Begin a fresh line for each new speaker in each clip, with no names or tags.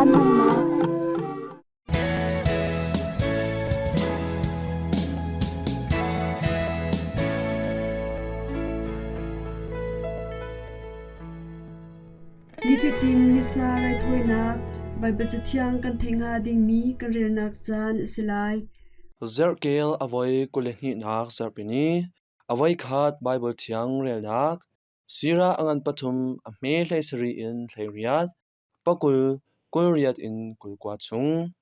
Caan hmannak.
Nifatin Missa raithawinak Baibal Cathiang kan theih hnga dingmi kan relnak caan a si lai.
Zarhkel a voi 22nak zarhpini, a voikhat Baibal Thiang relnak, Sira a ngan pathum a hme 17 in 18, pakul 28 in 29 chung.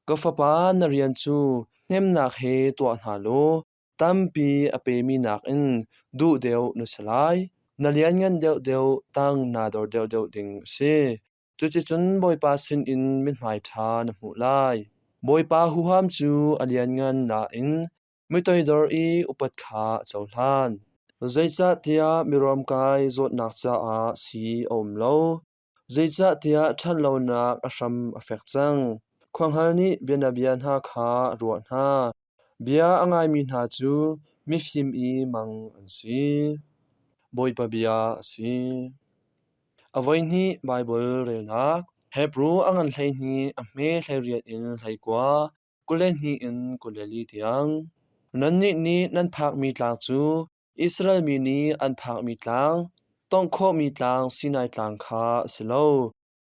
Ka fapa na rian cu hnemnak he tuah hna law tampi a pemi nakin duh deuh na si lai. Na lianngan deuhdeuh tang naa dor deuhdeuh ding a si. Cuticun Bawipa sinin mithmai ṭha na hmuh lai. Bawipa huham cu a lianngan nain mitoidor i upat kha a cohlan. Zeicahtiah miruamkai zawtnak caah sii a um lo. Zeicahtiah ṭhatlonak a hram a fek cang. Khuahngal nih bianabia hna kha a ruah hna. Bia a ngaimi hna cu mifim i mang an si. Bawipa bia a si. A voihnih Baibal relnak Hebru a ngan 12 a hme 18 in 19, 22 in 24 tiang. Nannih nih nan phakmi tlang cu Israel mi nih an phakmi tlang, tawngh khawhmi tlang Sinai Tlang kha a si lo.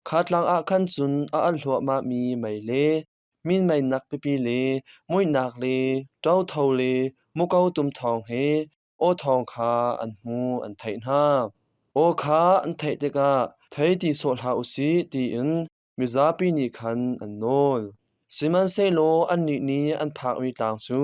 Kha tlang ah khan cun a alh hluahmahmi mei le minmeinak pipi le muihnak le ṭotho le muko tum thawng he aw thawng kha an hmu an theih hna. Aw kha an theih tikah thei ti sawh hlah u sih tiin mizapi nih khan an nawl. Sihmanhsehlaw annih nih an phakmi tlang cu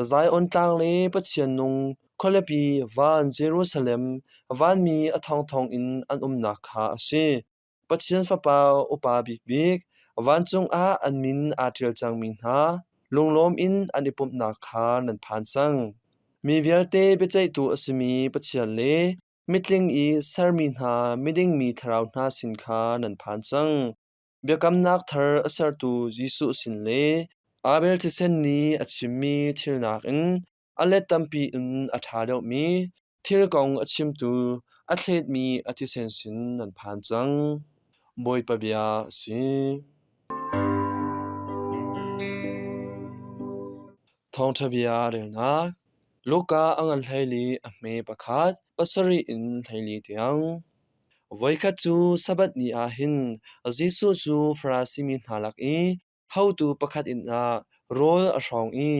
Zion Tlang le Pathian nung khualipi van Jerusalem vanmi a thongthong in an umnak kha a si. Pathian Fapa upa bikbik, vancung ah an min aa ṭial cangmi hna, lunglawm in an i pumhnak kha nan phan cang. Mi vialte biaceihtu a simi Pathian le mitling i sermi hna miding mi thlarau hna sin kha nan phan cang. Biakamnak thar a sertu Jesuh sin le Abel thisen nih a chimmi thil nakin a let tampi in a ṭha deuhmi thil kong a chimtu a thletmi a thisen sin nan phan cang. Bawipa bia a si. Thawngṭha bia relnak Luka a ngan 14 a hme pakhat pasarih in 14 tiang. Voikhat cu Sabbath ni ah hin Jesuh cu Farasi mi hna lak i hotu pakhat inn ah rawl a hrawng i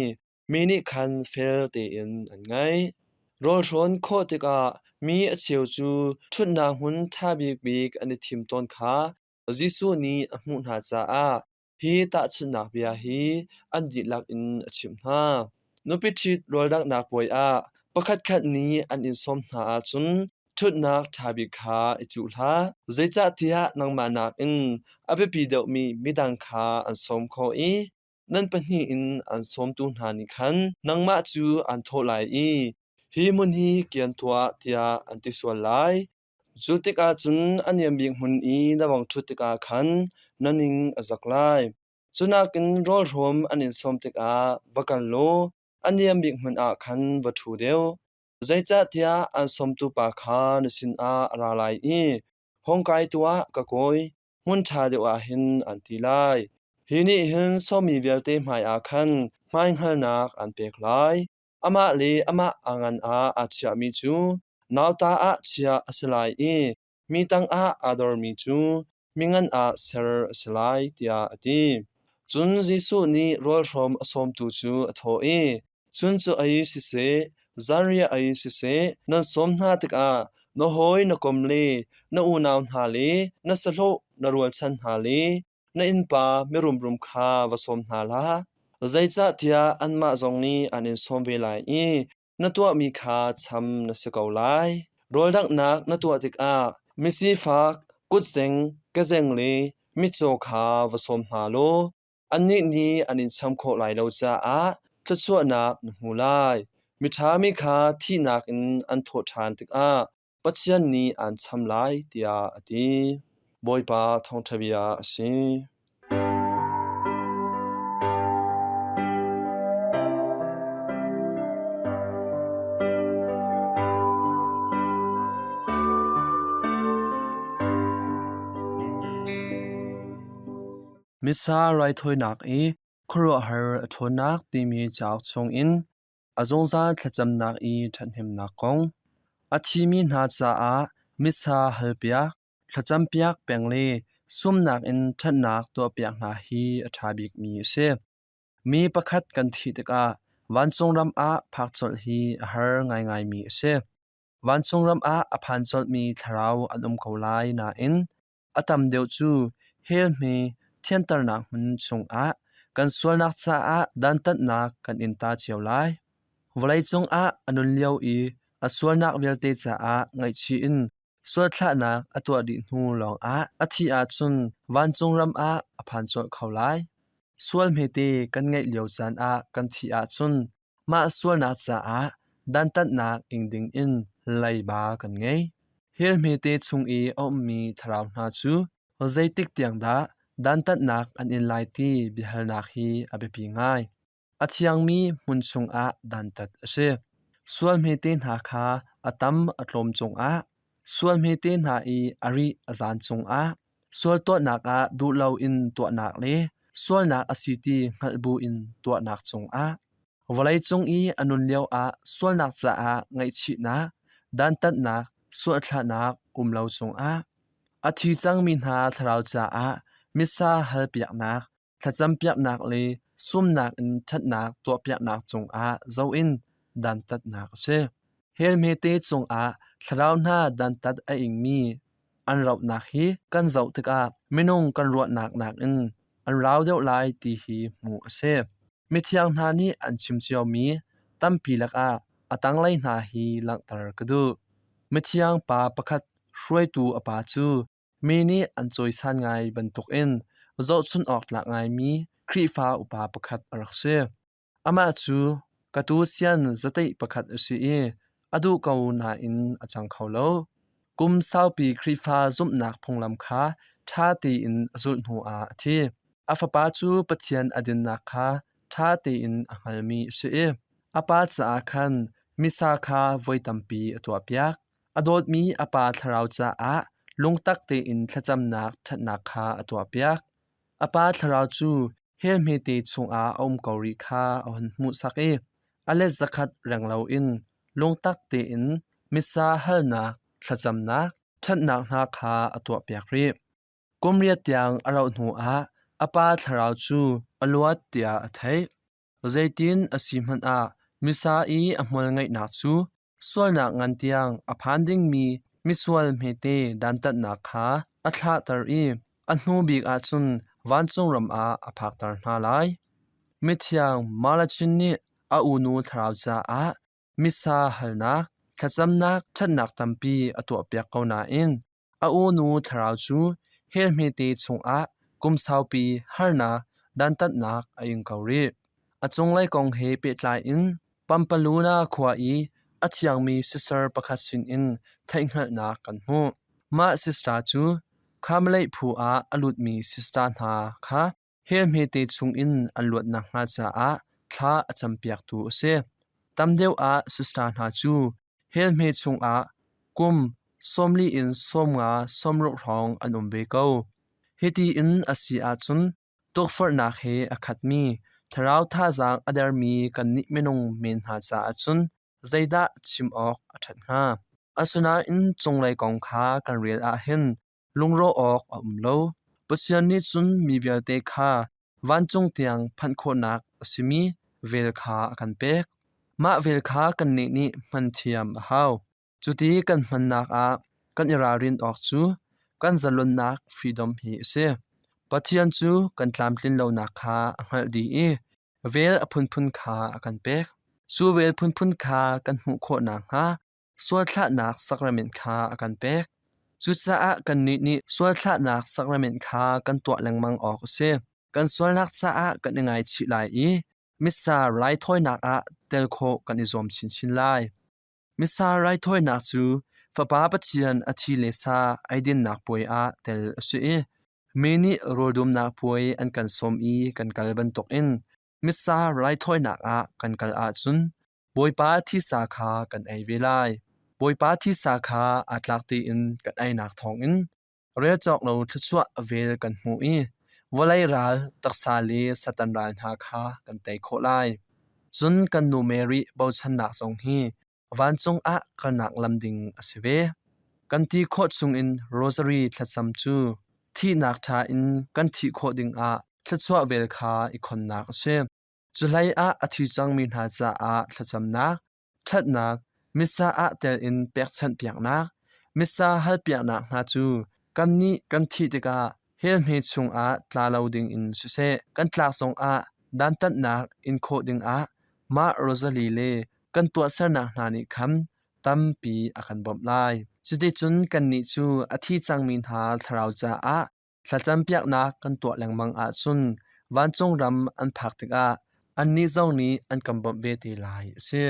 Mi nih khan fel tein an ngaih. Rawlhrawn khawh tikah mi a cheu cu ṭhutnak hmun ṭha bikbik an i thim tawn kha Jesuh nih a hmuh hna caah hi tahchunhnak bia hi an dihlak in a chimh hna. Nupi ṭhit rawldanghnak puai ah pakhatkhat nih an in sawm hna ahcun ṭhutnak ṭha bik kha i cuh hlah. Zeicahtiah nangmah nakin a biapi deuhmi midang kha an sawm khawh i nan pahnih in an sawmtu hna nih khan nangmah cu an thawh lai i, Hi hmun hi kian tuah, tiah an ti sual lai. Cu tikah cun a niam bik hmun i na vang ṭhut tikah khan na ning a zak lai. Cu nakin rawlhrawm an in sawm tikah va kal law a niam bik hmun ah khan va ṭhu deuh. Zeicahtiah an sawmtu pa kha na sinah a ra lai i, Hung kai tuah, ka kawi, hmun ṭha deuh ah hin an ti lai. Hi nih hin sawmmi vialte hmaiah khan hmaihngalnak an pek lai. Amah le amah a ngan ah aa chiahmi cu nauta ah chiah a si lai i mi tangah aa dormi cu mingan ah ser a si lai, tiah a ti. Cun Jesuh nih rawlhrawm a sawmtu cu a thawh i, Chun cu ei siseh, zanriah ei siseh, nan sawm hna tikah na hawi na kom le na unau hna le na sahlawh na rualchan hna le na innpa mirumrum kha va sawm hna hlah. Zeicahtiah anmah zong nih an in sawm ve lai i na tuahmi kha cham na si ko lai. Rawldanghnak na tuah tikah misifak, kutzeng, kezeng le mitcaw kha va sawm hna law Annih nih an in cham khawh lai lo caah thluachuahnak na hmu lai. Miṭha mi kha thihnak in an thawh ṭhan tikah Pathian nih aan cham lai, tiah a ti. Bawipa thawngṭha bia a si. Missa raithawinak i khuaruahhar a ṭhawnnak timi cauk chungin a zungzal thlacamnak i ṭhathnemnak kong, a thimi hna caah Missa halpiak, thlacampiak peng le sumnak in ṭhatnak tuahpiak hna hi a ṭha bikmi a si. Mi pakhat kan thih tikah vancung ram ah phak colh hi a har ngaingaimi a si. Vancung ram ah a phan colhmi thlarau an um ko lai nain a tam deuh cu hell hme thianternak hmun chungah kan sualnak caah dantatnak kan in ta cio lai. Vawleicung ah a nun lio i a sualnak vialte caah ngaihchih in sualthlahnak a tuah dih hnu lawngah a thih ahcun vancung ram ah a phan colh kho lai. Sual hmete kan ngeih lio caan ah kan thih ahcun mah sualnak caah dantatnak ing dingin leiba kan ngei. Hell hmete chung i a ummi thlarau hna cu zeitik tiang dah dantatnak an in lai ti biahalnak hi a biapi ngai. A thiangmi hmun chungah dantat a si. Sual hmete hna kha a tam a tlawm cungah, sual hmete hna i a rih a zan cungah, sual tuahnak ah duh loin tuahnak le sualnak a si ti hngalh buin tuahnak cungah, vawleicung i a nun lioah sualnak caah ngaihchihnak, dantatnak, sualthlahnak um lo cungah, a thi cangmi hna thlarau caah missa halpiaknak, thlacampiaknak le sumnak in ṭhatnak tuahpiaknak cungah zoh in dantatnak a si. Hell hmete cungah thlarau hna dantat a ingmi an rauhnak hi kan zoh tikah minung kan ruahnak nakin an rau deuh lai ti hi hmuh a si. Mithiang hna nih an chim ciomi tampi lakah a tanglei hna hi langhter ka duh. Mithiang pa pakhat hruaitu a pa cu Mi nih an cawisan ngai bantukin zohchunh awk tlak ngaimi Khrihfa upa pakhat a rak si. Amah cu ka tusian zateih pakhat a si i a duh ko nain a cang kho lo. Kum saupi Khrihfa zumhnak phunglam kha ṭha tein a zulh hnuah a thi. A fapa cu Pathian a dinnak kha ṭha tein a hngalmi a si i a pa caah khan Missa kha voi tampi a tuahpiak. A dawtmi a pa thlarau caah lungtak tein thlacamnak ṭhatnak kha a tuahpiak. A pa thlarau cu hell hmete chungah a um ko rih kha a hun hmuhsak i a let zakhat reng loin lungtak tein Missa halnak, thlacamnak, ṭhatnak hna kha a tuahpiak rih. Kum riat tiang a rauh hnuah a pa thlarau cu a luat tiah a theih. Zeitin a si hmanh ah Missa i a hmual ngeihnak cu sualnak ngan tiang a phan dingmi misual hmete dantatnak kha a thlahter i a hnu bik ahcun vancung ram ah a phakter hna lai. Mithiang Malachin nih a unu thlarau caah Missa halnak, thlacamnak ṭhatnak tampi a tuahpiak ko nain A unu thlarau cu hell hmete chungah kum saupi harnak dantatnak a ing ko rih. A cunglei kong he pehtlai in Pampaluna khua i a thiangmi sister pakhat sinin theihhngalhnak kan hmuh. Mah sister cu Khamaleih phu ah a lutmi sister hna kha hell hmete chungin an luat nakhnga caah thla a campiaktu a si. Tam deuh ah sister hna cu hell hme chungah kum 40 in 50 60 hrawng an um ve ko. Hiti in a si ahcun tukforhnak he a khatmi thlarau thazaang a dermi kannih minung men hna caah cun zeidah chim awk a ṭhat hnga? Asinain cunglei kong kha kan rel ahhin lungrawh awk a um lo. Pathian nih cun mi vialte kha vancung tiang phanh khawhnak a simi vel kha a kan pek. Mah vel kha kannih nih hman thiam a hau. Cuti kan hmannak ah kan i ralrin awk cu kan zalonnak freedom hi a si. Pathian cu kan tlamtlin lonak kha a hngalh dih i vel a phunphun kha a kan pek. Cu vel phunphun kha kan hmuh khawh nakhnga sualthlahnak sacrament kha a kan pek. Cucaah kannih nih sualthlahnak sacrament kha kan tuah lengmang awk a si. Kan sualnak caah kan i ngaichih lai i Missa raithawinak ah tel khawh kan i zuam chinchin lai. Missa raithawinak cu Fapa Pathian a thi le sa eidinnak puai ah tel a si i mi nih rawldumnak puai an kan sawm i kan kal bantukin Missa raithawinak ah kan kal ahcun Bawipa thisa kha kan ei ve lai. Bawipa thisa kha aa tlak tein kan einak thawngin rel cawk lo thluachuah a vel kan hmu i. Vawlei ral, taksa le Satan ral hna kha kan tei khawh lai. Cun kan nu Mary bochannak zong hi vancung ah kalnak lam ding a si ve. Kan ti khawh chungin Rosary thlacam cu thihnak ṭha in kan thih khawh dingah thluachuah vel kha i khonnak a si. Cuhlei ah a thi cangmi hna caah thlacamnak, ṭhatnak, Missa ah tel in pekchanhpiaknak, Missa halpiaknak hna cu kannih kan thih tikah hell hme chungah tla lo dingin siseh, kan tlak zongah dantatnak in khawh dingah mah Rosalie le kan tuahsernak hna nih khan tampi a kan bawmh lai. Cuticun kannih cu a thi cangmi hna thlarau caah Thlacampiaknak kan tuah lengmang ahcun vancung ram an phak tikah annih zong nih an kan bawmh ve te lai a si.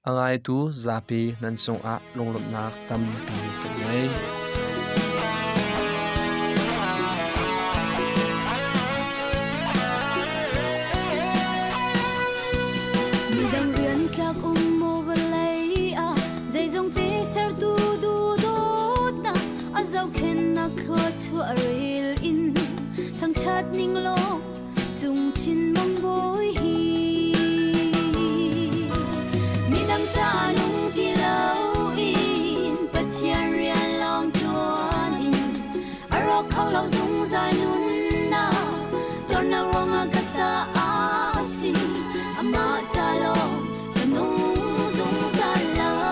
A ngaitu zapi nan cungah lunglawmhnak tampi kan ngei.
Midang rian tlak um maw vawlei ah zeizong te sertu duhdawtnak a zohkhenhnak thluachuah rel in thangṭhat ning law cungchin mang bawi hi midang ca nung ti loin Pathian rian lawng ṭuan in a rawk kho lo zungzal nunnak tornak ruangah ka ta a si amah ca lawng ka nung zungzal lai.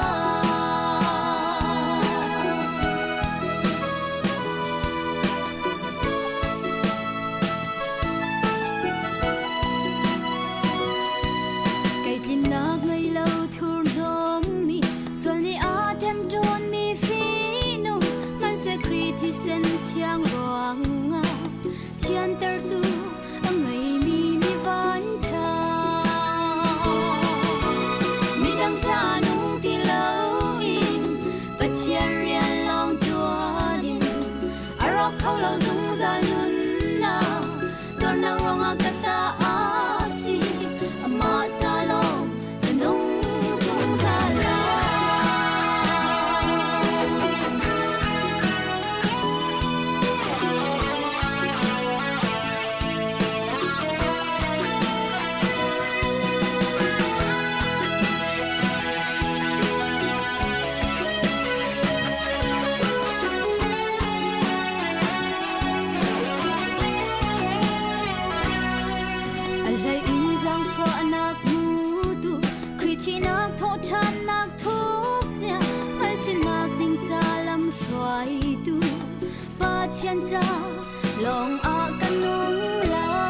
Kei tlinnak ngei lo thurhnawmmi sual nih a ṭemṭawnmi fihnung hmanhseh Khrih thisen thiang ruangah thiantertu a ngeimi mi vanṭha. Midang ca nung ti loin Pathian rian lawng ṭuan in a rawk kho lo zungzal nunnak Dornak ruangah ka ta a si amah ca lawng ka nung zungzal lai. A hlei in zaangfahnak hmutu Khrih thihnak thawhṭhannak thukzia hngalhchinnak ding ca lamhruaitu Pathian ca lawng ah ka nung lai.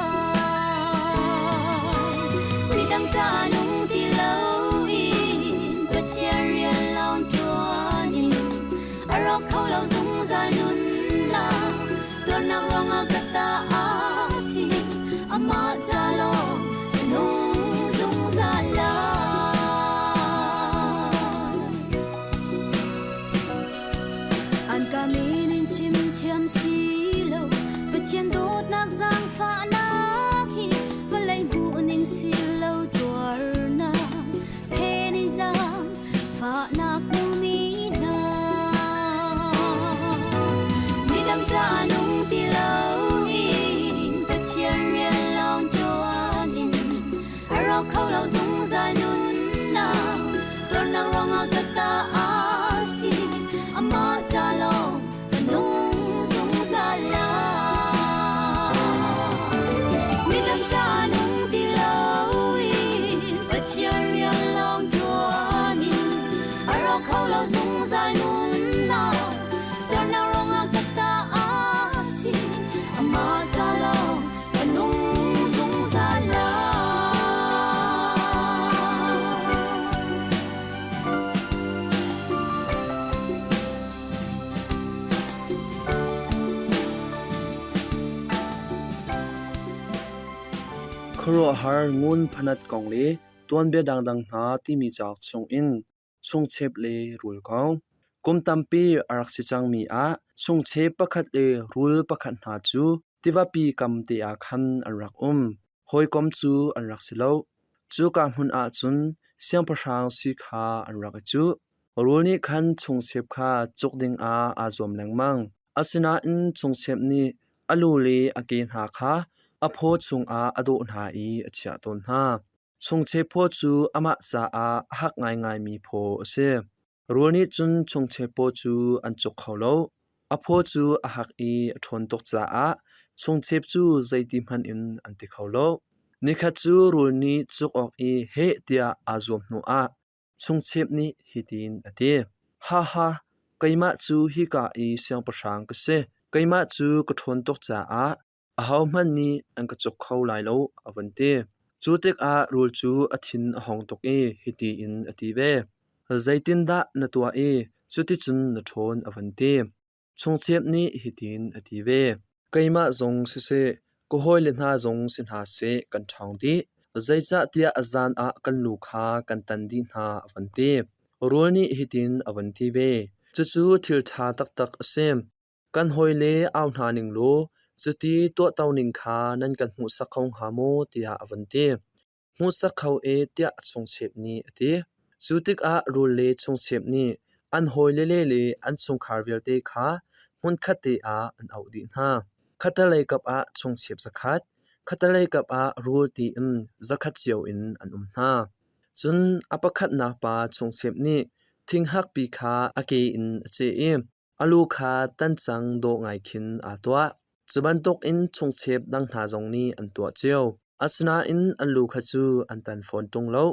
Midang ca nung ti loin Pathian rian lawng ṭuan in a rawk kho lo zungzal nunnak tuarnak ruangah ka ta a si amah ca lawng ka nung zungzal lai. An ka min in chim thiam si lo Pathian dawtnak zaangfahnak hi vawlei hmuh ning si lo tuarnak phen in zaang fahnak hmumi hna. Midang ca nung ti loin Pathian rian lawng ṭuan in a rawk kho lo zungzal nunnak tuarnak ruangah ka ta a si amah ca lawng ka nung zungzal lai. Midang ca nung ti loin Pathian rian lawng ṭuan in a rawk kho lo zungzal nunnak tuarnak ruangah ka ta a si amah ca lawng ka nung zungzal lai.
Khuaruahhar ngun phanat kong le tuanbia dangdang hna timi cauk chungin chungchep le rul kong. Kum tampi a rak si cangmi ah chungchep pakhat le rul pakhat hna cu tivapi kam te ah khan an rak um. Hawikom cu an rak si lo. Cuka hmun ah cun siangpahrang si kha an rak i cuh. Rul nih khan chungchep kha cuk dingah aa zuam lengmang. Asinain chungchep nih A lu le a ke hna kha a phaw chungah a dawh hna i a chiah tawn hna. Chungchep phaw cu amah caah a hak ngaingaimi phaw a si. Rul nih cun chungchep paw cu an cuk kho lo. A phaw cu a hak i a ṭhawn tuk caah chungchep cu zeiti hmanh in an ti kho lo. Nikhat cu rul nih cuk awk i heh tiah aa zuam hnuah chungchep nih hitin a ti: "Haha, keimah cu hika i siangpahrang ka si. Keimah cu ka ṭhawn tuk caah ahohmanh nih an ka cuk kho lai lo," a vun ti. Cu tikah rul cu a thin a hung tuk i hiti in a ti ve: "Zeitindah na tuah i cuticun na ṭhawn?" a vun ti. Chungchep nih hitin a ti ve: "Keimah zong siseh, ka hawile hna zong si hna seh kan ṭhawng dih. Zeicahtiah a zan ah kan lu kha kan tan dih hna," a van ti. Rul nih hitin a van ti ve: "Cucu thil ṭha taktak a si. Kan hawile au hna ning law cuti tuahto ning kha nan kan hmuhsak kho hnga maw?" tiah a van ti. Hmuhsak kho e tiah chungchep nih a ti. Cu tikah rul le chungchep nih an hawile le an chungkhar vialte kha hmunkhat te ah an auh dih hna. Khattelei kap ah chungchep zakhat, khattelei kap ah rul tiin zakhat cio in an um hna. Cun a pakhatnak pa chungchep nih thinghakpi kha a ke in a ceh i a lu kha tancang dawh ngai khin aa tuah. Cu bantukin chungchep dang hna zong nih an tuah cio. Asinain an lu kha cu an tan fawn ṭung lo.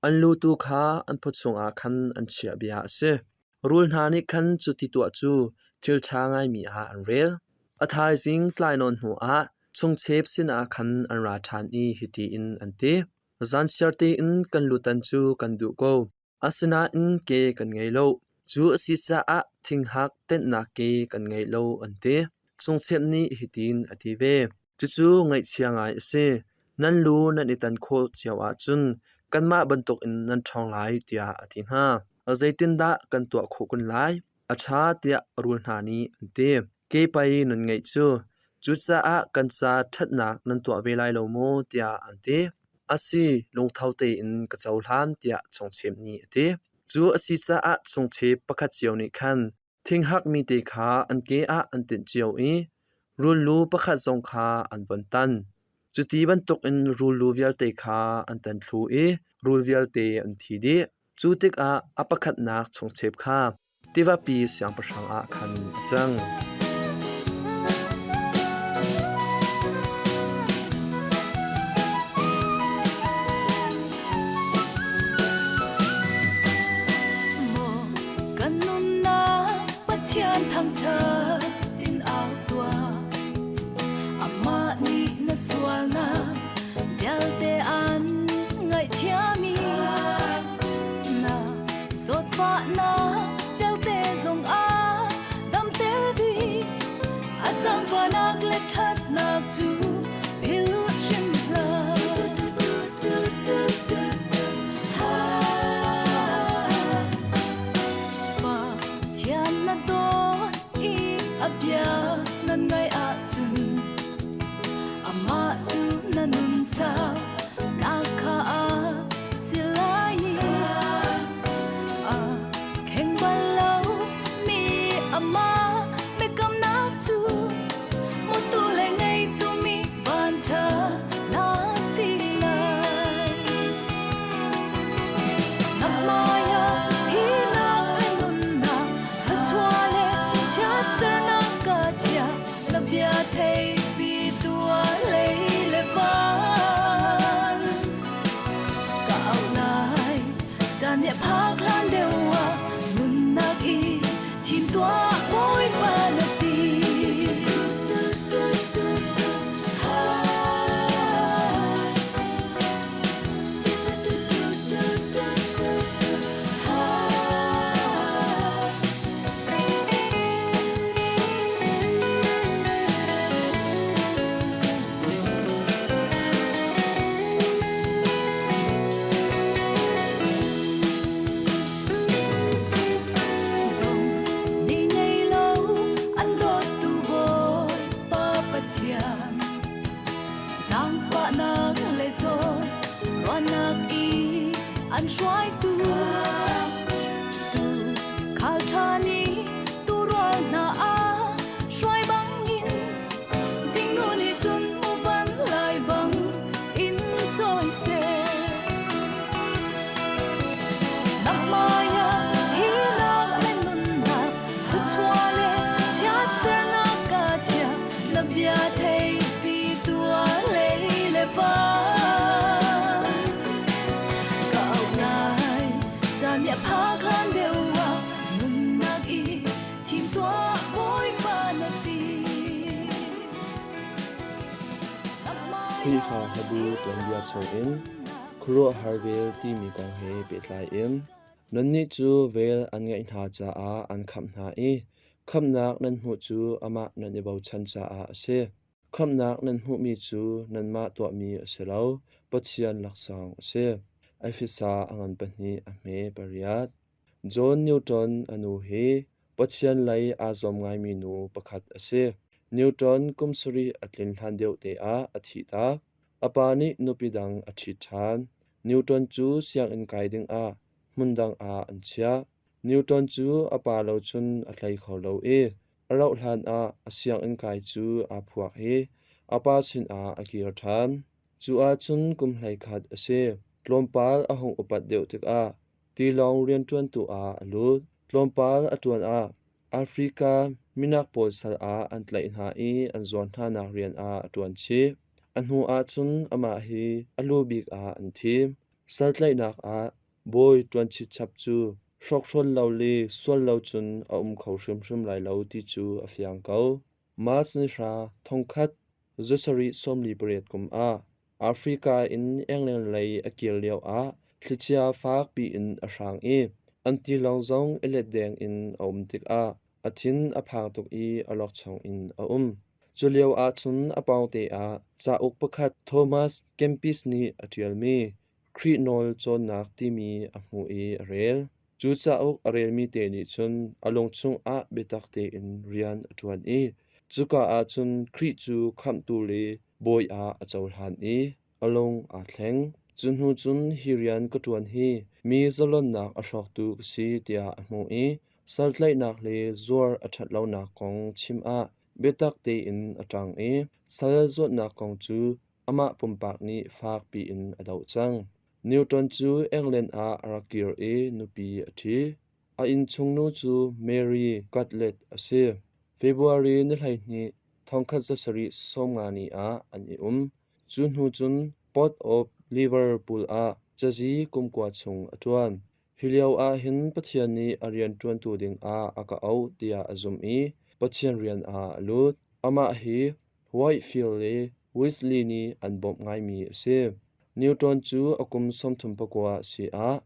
An lu tu kha an phaw chungah khan an chiah bia a si. Rul hna nih khan cuti tuah cu thil ṭha ngaimi ah an rel. A thaizing tlainawn hnuah chungchep sinah khan an ra ṭhan i hiti in an ti: Zanchiar tein kan lutan cu kan duh ko. Asinain ke kan ngei lo. Cu a si caah thinghak tenhnak ke kan ngei lo an ti. Cungchiat nih hitin a ti ve. Cucu ngaihchia ngai a si. Nan lu nan i tan khawh cio ahcun kanmah bantukin nan ṭhawng lai tiah a ti hna. Zeitindah kan tuah khawh kun lai? A ṭha tiah rul hna nih an ti. Ke pei nan ngeih cu. Cucaah kan ca ṭhatnak nan tuah ve lai lo maw tiah an ti. A si, lungtho tein ka cohlan tiah chungchep nih a ti. Cu a si caah chungchep pakhat cio nih khan thinghakmi te kha an ke ah an tinh cio i rul lu pakhat zong kha an von tan. Cuti bantukin rul lu vialte kha an tan thlu i rul vialte an thi dih. Cu tikah a pakhatnak chungchep kha tivapi siangpahrang ah khan a cang.
Maw kan nunnak Pathian thangṭhat in au tuah. Amah nih na sualnak vialte an ngaihthiam i na zawtfahnak vialte zong a damter dih. A zaangfahnak le ṭhatnak cu philh hrim hlah. Pathian na dawt i a bia nan ngaih ahcun amah cu na nun sau nak kha a si lai i a kheng bal lo mi amah biakamnak cu mutu le ngeitu mi vanṭha na si lai. Na hmaiah thihnak le nunnak, thluachuah le chiatsernak ka chiah. Na bia theipi tuah lei le van. Ka auh lai, caan nih a phak hlan deuh ah nunnak i thim tuah Bawipa na ti. Ni ngei lo an dawttu Bawipa Pathian zaangfahnak le zawn ruahnak i an hruaitu tu khal ṭha nih tuurual hna a hruai bangin
Khrihfa hlabu tuanbia chungin khuaruahhar vel timi kong he pehtlai in nannih cu vel an ngeih hna caah an khamh hna i khamhnak nan hmuh cu amah nan i bochan caah a si. Khamhnak nan hmuhmi cu nanmah tuahmi a si lo, Pathian laksawng a si. Efesa a ngan pahnih a hme pariat. John Newton a nu hi Pathian lei aa zuam ngaimi nu pakhat a si. Newton kum sarih a tlin hlan deuh te ah a thihtak. A pa nih nupi dang a ṭhit ṭhan. Newton cu sianginn kai dingah hmundang ah an chiah. Newton cu a pa lo cun a tlei kho lo i a rauhhlan ah a sianginn kai cu aa phuak i a pa sinah a kir ṭhan. Cu ahcun kum 11 a si. Tlawmpal a hung upat deuh tikah tilawng rianṭuantu ah a lut. Tlawmpal a ṭuan ah Africa minak pawl sal ah an tlaih hna i an zuar hnanak rian ah a ṭuan chih. A hnu ahcun amah hi a lu bik ah an thim. Sal tlaihnak ah bawi ṭuan chitchap cu hrawkhrol lo le sual lo cun a um kho hrimhrim lai lo ti cu a fiang ko. March ni hra thongkhat zasarih 48 kum ah Africa in England lei a kir lioah thlichia fak piin a hrang i an tilawng zong i let deng in a um tikah a thin a phang tuk i a lawkchong in a um. Cu lio ahcun a pawngte ah cauk pakhat Thomas Kempis nih a ṭialmi Khrih nawl cawnnak timi a hmuh i a rel. Cu cauk a relmi te nih cun a lung chungah biatak tein rian a ṭuan i cuka ah cun Khrih cu khamhtu le bawi ah a cohlan i a lung aa thleng. Cu hnu cun hi rian ka ṭuan hi mi zalonnak a hrawktu ka si tiah a hmuh i saltlaihnak le zuar a ṭhat lonak kong chim ah biatak tein a ṭang i sal zuatnak kong cu amah pumpak nih fak piin a doh cang. Newton cu England ah a rak kir i nupi a ṭhi. A innchungnu cu Mary Catlett a si. February ni 12, 1750 ni ah an i um. Cu hnu cun Port of Liverpool ah cazi kum kua chung a ṭuan. Hi lio ah hin Pathian nih a rian ṭuantu dingah a ka auh tiah a zumh i Pathian rian ah a lut. Amah hi Whitefield le Wesley nih an bawmh ngaimi a si. Newton cu a kum 39 a si ah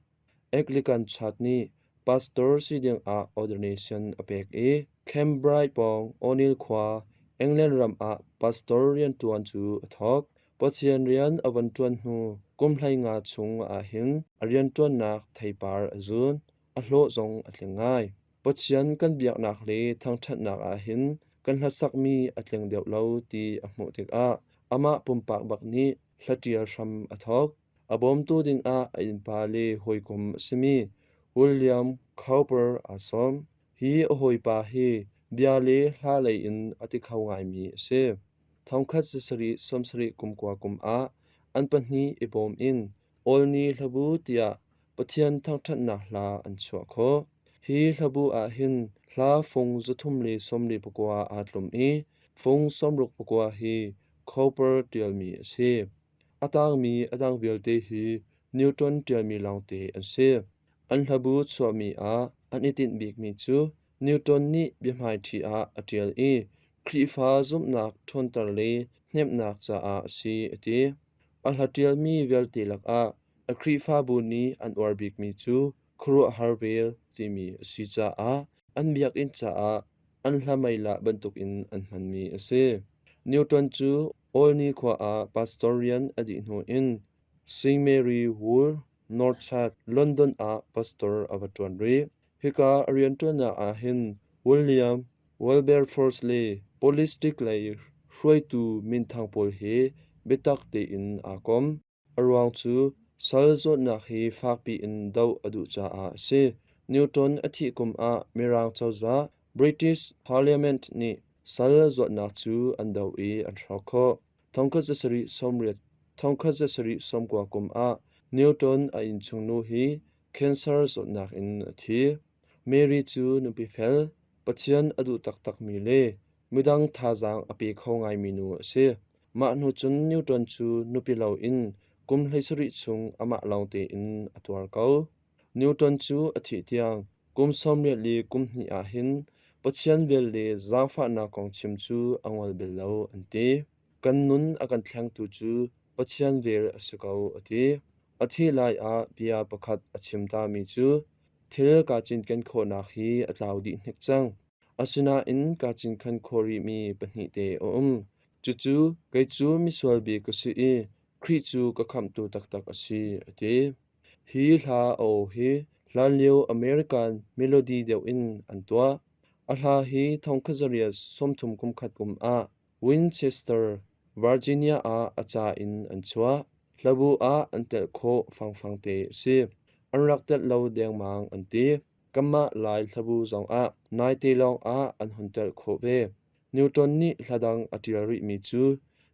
Anglican Church nih pastor si dingah ordination a pek i Cambridge pawng O'Neill khua, England ram ah pastor rianṭuan cu a thawk. Pathian rian a von ṭuan hnu kum 15 chung ahhin a rianṭuannak theipar a zun, a hlawh zong a tling ngai. Pathian kan biaknak le thangṭhatnak ahhin kan hlasakmi a tling deuh lo ti a hmuh tikah amah pumpak bak nih hlaṭial hram a thawk. A bawmtu dingah a innpa le hawikom a simi William Cowper aa sawm. Hi a hawipa hi bia le hla lei in a ti kho ngaimi a si. Thongkhat zasarih sawmsarih kum kua kum ah an pahnih i bawm in Awlni hlabu tiah Pathian thangṭhatnak hla an chuah khawh. Hi hlabu ah hin hla fung 349 aa tlum i fung 69 hi Cowper ṭialmi a si. A tangmi a dang vialte hi Newton ṭialmi lawngte an si. An hlabu chuahmi ah an i tinh bikmi cu Newton nih biahmaiṭhi ah a ṭial i Khrihfa zumhnak ṭhawnter le hnemhnak caah a si a ti. A hlaṭialmi vialte lakah a Khrihfabu nih an uar bikmi cu khuaruahhar vel timi a si caah an biakinn caah an hla meilah bantukin an hmanmi a si. Newton cu Olney khua ah pastor rian a dih hnu in St. Mary Wool, Northside, London ah pastor a va ṭuan rih. Hika a rianṭuannak ah hin William Wilberforce le Politic lei hruaitu minthang pawl he biatak tein aa kom. A ruang cu sal zawtnak hi fakpi in doh a duh caah a si. Newton a thih kum ah Mirang cozah British Parliament nih sal zuatnak cu an doh i an hrawk khawh. 1790 kum ah Newton a innchungnu hi cancer zawtnak in a thi. Mary cu nupi fel, Pathian a duh taktakmi le midang thazaang a pe kho ngaimi nu a si. Mah hnu cun Newton cu nupi loin kum 17 chung amah lawng tein a tuar ko. Newton cu a thih tiang kum 32 ahhin Pathian vel le zaangfahnak kong chim cu a ngol bal lo an ti. Kan nun a kan thlengtu cu Pathian vel a si ko, a ti. A thih lai ah bia pakhat a chim tami cu, Thil kaa cinken khawhnak hi a tlau dih hnik cang. Asinain kaa cinkhan khawh rihmi pahnihte a um. Cucu kei cu misual bik ka si i Khrih cu ka khamhtu taktak a si, a ti. Hi hla a aw hi hlanlio American melody deuh in an tuah. A hla hi 1931 kum ah Winchester, Virginia ah a ca in an chuah. Hlabu ah an telh khawh fangfang te a si. An rak telh lo dengmang an ti. Kanmah Lai hlabu zongah naite lawngah an hun telh khawh ve. Newton nih hla dang a ṭial rihmi cu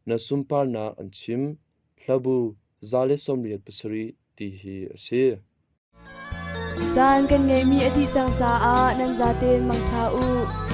Na Sunparnak An Chim, Hlabu 187 ti hi a si.
Caan kan ngeihmi a dih cang caah nan zaten mangṭha u.